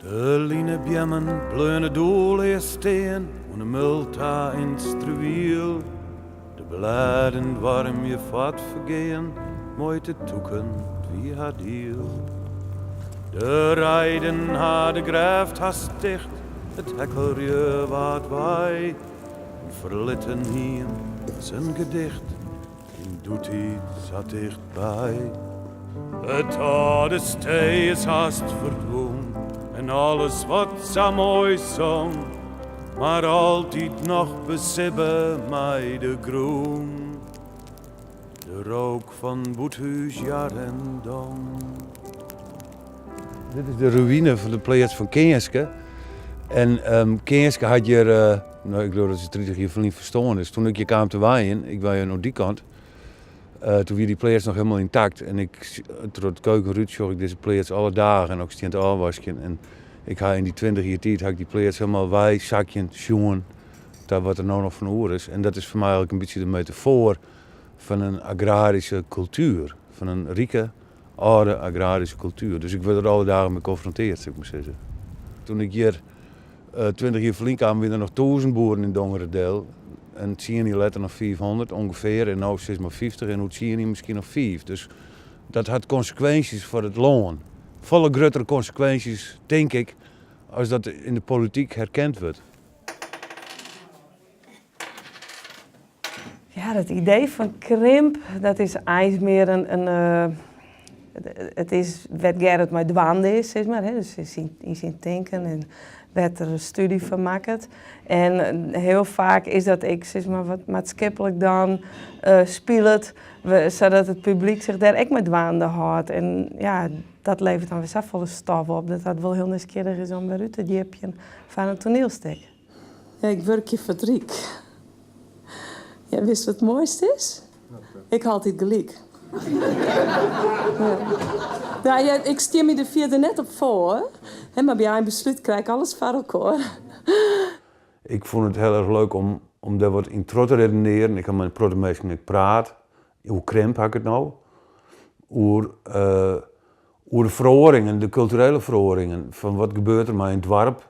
De linebeammen bleaune doelleas stean oan de mul ta yn 't struwiel. De blêden doarmje foar 't fergean, moai te tûken, 't wie har diel. De reiden ha de grêft hast ticht, it hekkelreau waard wei. In ferlitten hiem as in gedicht, yn doetiid sa tichtby. It âlde stee is hast ferdwûn en alles wat sa moai song, mar altyd noch besibbe mei de grûn. De rook fan bûthús Jar en Dong. Dit is de ruïne fan de pleats fan Keanske. En Keanske hat hjir, no ik leau dat se 30 jier ferlyn ferstoarn is. Toen ik hjir kaam te wenjen, ik wenje oan dy kant, toen wie dy pleats noch hielendal yntakt. En ik, troch it keukenrút sjoch ik dizze pleats alle dagen en ik stean te ôfwaskjen. En ik ha yn dy 20 jier tiid ha ik dy pleats hielendal weisakjen sjoen ta wat der no noch fan oer is. En dat is foar my eigentlik in bytsje de metafoar fan in agraryske kultuer, fan in rike âlde agraryske kultuer. Dus ik wurd der alle dagen mei konfronteard, sil ik mar sizze. Toen ik hjir 20 jier ferlyn kaam, wiene der noch 1000 boeren yn Dongeradeel. En tsien jier letter noch 500 ûngefear. En no sis mar 50 en oer tsien jier miskien noch fiif. Dus dat hat konsekwinsjes foar it lân. Folle gruttere konsekwinsjes, tink ik, as dat yn de polityk herkend wurdt. Ja, dat idee fan krimp, dat is eins mear in, it is wêr't Gerrit mei dwaande is, sis mar, dus yn syn tinken en wêr't er in stúdzje fan makket. En hiel faak is dat ek sis mar wat maatskiplik dan spilet, sadat it publyk sich dêr ek mei dwaande hâldt. En ja, dat leveret dan wer safolle stof op, dat dat wol hiel nijsgjirrich is om wer út te djipjen foar in toanielstik. Ja, ik wurkje foar it Ryk. Ja, witst wat it moaiste is? Ik ha altyd gelyk. Ja. Ja, ik stean my der fierder net op foar, hè, mar by einbeslút krij ik alles foar elkoar. Ik fûn it hiel erch leuk om dêr wat yn troch te redenearjen. Ik ha mei in protte minsken ek praat, oer krimp ha ik it no. Oer oer de feroaringen, de kulturele feroaringen. Fan wat gebeurt der mei in doarp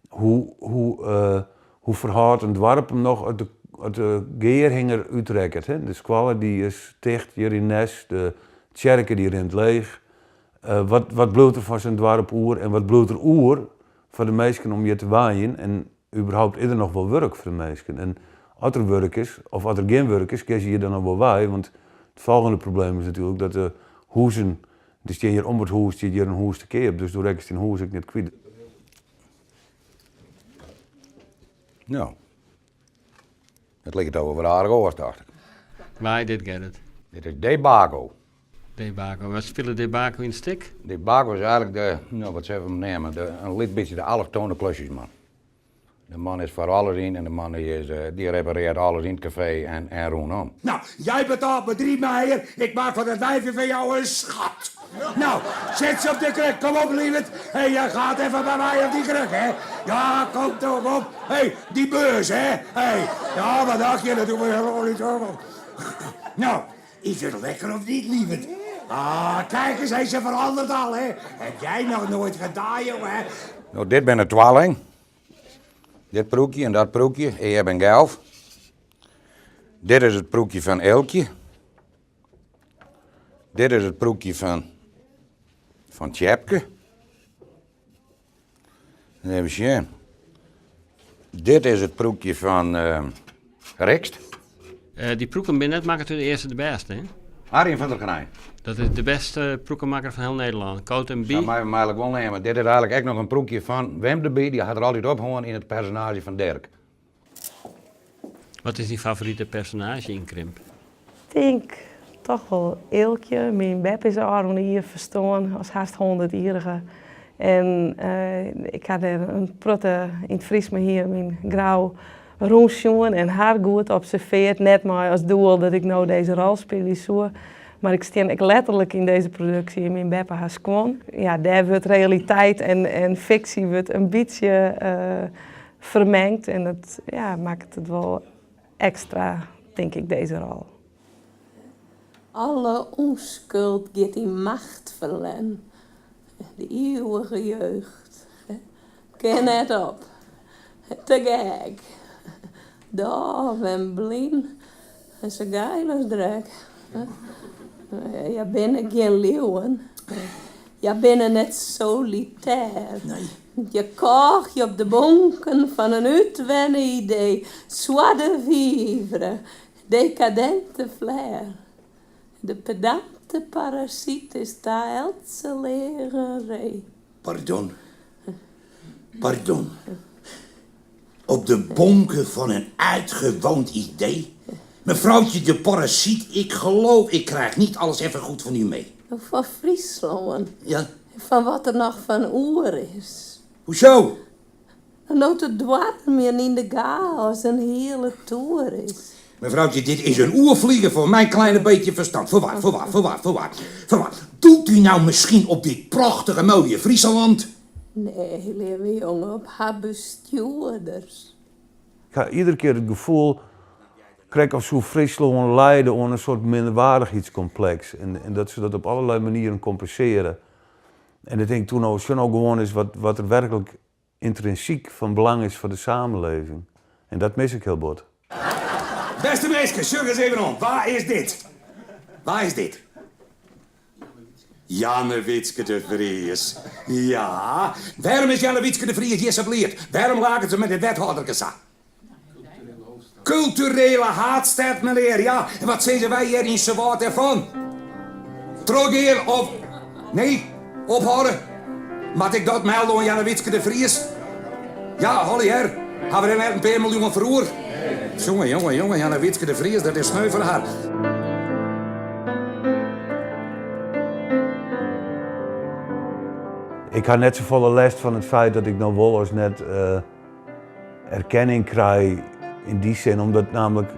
Hoe, hoe, hoe ferhâldt in doarp him noch as de, as de gearhing der útrekket? Hè? De skoalle dy is ticht hjir yn Nes, de tsjerke dy rint leech. Wat, wat bliuwt der fan sa'n doarp oer en wat bliuwt der oer foar de minsken om hjir te wenjen? En überhaupt is der noch wol wurk foar de minsken? En as der wurk is, of as der gjin wurk is, kinne se hjir dan noch wol wei? Want it folgjende probleem is natuerlik dat de huzen, der stean hjir om it hûs stiet hjir in hûs te keap, dus do rekkest dyn hûs ek net kwyt. No, it liket al wol wer aardich oars, tocht ik. Wa is dit, Gerrit? Dit is Debaco. Debaco. Wat spilet Debaco yn it stik? Debaco is eigenlik de, no wat sille we him neame, de, in lyts bytsje de allochtone klusjesman. De man is foar alles yn en de man dy is, dy reparearret alles yn it kafee en, en rûnom. Nou, jij betaalt me drie meijer, ik maak van dat wijfje van jou een schat. Nou, zet ze op de kruk, kom op lieverd. Hé, jij gaat even bij mij op die kruk, hè. Ja, kom toch op. Hé, die beurs, hè. Hé, ja, wat dacht je, dat doen we helemaal niet zo. Nou, is het lekker of niet, lieverd? Ah, kijk eens, hij ze verandert al, hè. Heb jij nog nooit gedaan, jongen, hè? No, dit binne twalling. Dit proekje en dat proekje, Eab en Gelf. Dit is it proekje fan Eelkje. Dit is it proekje fan, fan Tjepke. Even sjen. Dit is it proekje fan uh, Rikst. Uh, dy proeken binne net makke troch de earste de bêste, hè? Arjen van der Grijn. Dat is de bêste proekenmakker fan hiel Nederlân. Koot en Bie. Sa meie we 'm eigenlik wol neame. Dit is eigenlik ek noch in proekje fan Wim de Bie. Dy hat er altyd ophongen yn it personaazje fan Dirk. Wat is dyn favorite personaazje yn Krimp? Tink toch wol Eelkje. Myn beppe is ôfrûne jier ferstoarn as hast hûndertjierrige. En ik ha dêr in protte yn it Frysk mei hier myn Grou rûnsjoen en har goed observeard. Net mei as doel dat ik no dizze rol spylje soe, mar ik stean ek letterlik yn dizze produksje yn myn beppe har skuon. Ja, dêr wurdt realiteit en fiksje wurdt in bytsje fermengd en dat ja, makket it wol ekstra, tink ik, dizze rol. Alle ûnskuld giet yn macht ferlern. De ieuwige jeugd. Kin net op. Te gek. Dôf en blyn en sa geil as drek. Hja binne gjin liuwen. Hja binne net solitêr. Hja kôgje op de bonken fan in útwenne idee. Joie de vivre, dekadinte flair. De pedante parasyt is ta eltse leagen ree. Pardon. Pardon. Op de bonken van een uitgewoond idee? Mevrouwtje de parasiet, ik geloof, ik krijg niet alles even goed van u mee. Fan Fryslân. Ja. Fan wat der noch fan oer is. Hoezo? No't it doarmjen yn de gaos in hiele toer is. Mevrouwtje, dit is een oervlieger voor mijn kleine beetje verstand. Voorwaar, voorwaar, voorwaar, voorwaar. Voorwaar. Doelt u nou misschien op dit prachtige mooie Friesland? Nee, leave jonge, op har bestjoerders. Ik ha iedere kear it gefoel, krekt of soe Fryslân lijde oan in soart minderwaardichheidskompleks en dat se dat op allerlei manieren kompensearje. En ik tink toen no, sjoch no gewoan ris wat der werklik yntrinsyk fan belang is foar de samenleving. En dat mis ik hiel bot. Beste minsken, sjoch ris even oan. Wa is dit? Wa is dit? Jannewietske de Vries. Ja. Wêrom is Jannewietske de Vries hjir sa bliid? Wêrom laket se mei de wethâlderke sa? Kulturele haadstêd, menear, ja. En wat sizze wy hjir yn Suwâld dêrfan? Trochgean of. Nee, ophâlde? Moat ik dat melde oan Jannewietske de Vries? Ja, allegear. Ha we der net in pear miljoen foar oer? Jonge, jonge, jonge, Jannewietske de Vries, dat is sneu foar har. Ik ha net safolle lêst fan it feit dat ik no wol as net erkenning krij yn dy sin, omdat namelijk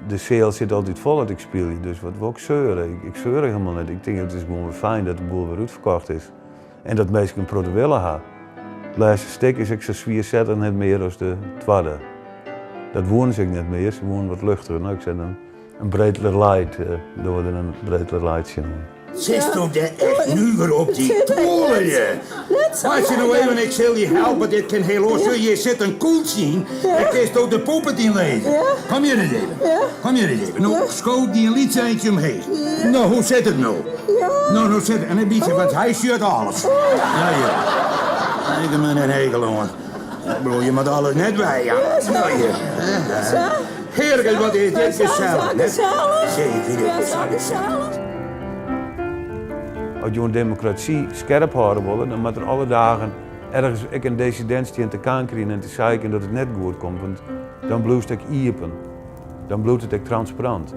de seal sit altyd fol as ik spylje, dus wat wol ik seure? Ik seur hielendal net. Ik tink it is gewoan wer fijn dat de boel wer útferkocht is en dat minsken in protte wille ha. It lêste stik is ek sa swiersettich net mear as de twadde. Dat woenen se ek net mear, se woenen wat luchtiger. No, ik sei dan in Breedler Light, dogge we der in Breedler Light tsjinoan. Sitsto dêr echt nuver op dy toalje? Meitsje no even, ik sil dy helpe, dit kin hiel oars. Sjoch, hjir sit in kûltsje yn, dêr kinsto de poepert yn lizze. Kom hjir ris even, kom hjir ris even. No, sko dy in lyts eintsje omheech. No, hoe sit it no? No, no sit it, en in bytsje, want hy sjocht alles. Ja, ja. Ik ha my net hekel oan. Ik bedoel, je moatte alles net by, ja. No, hjir. Hearlik, wat is dit gesellich. Zeker, dit is sa gesellich. As jo in demokrasy skerp hâlde wolle, dan moat der alle dagen ergens ek in dissident stean te kankerjen en te seiken dat it net goed komt, want dan bliuwst ek iepen. Dan bliuwt it ek transparant.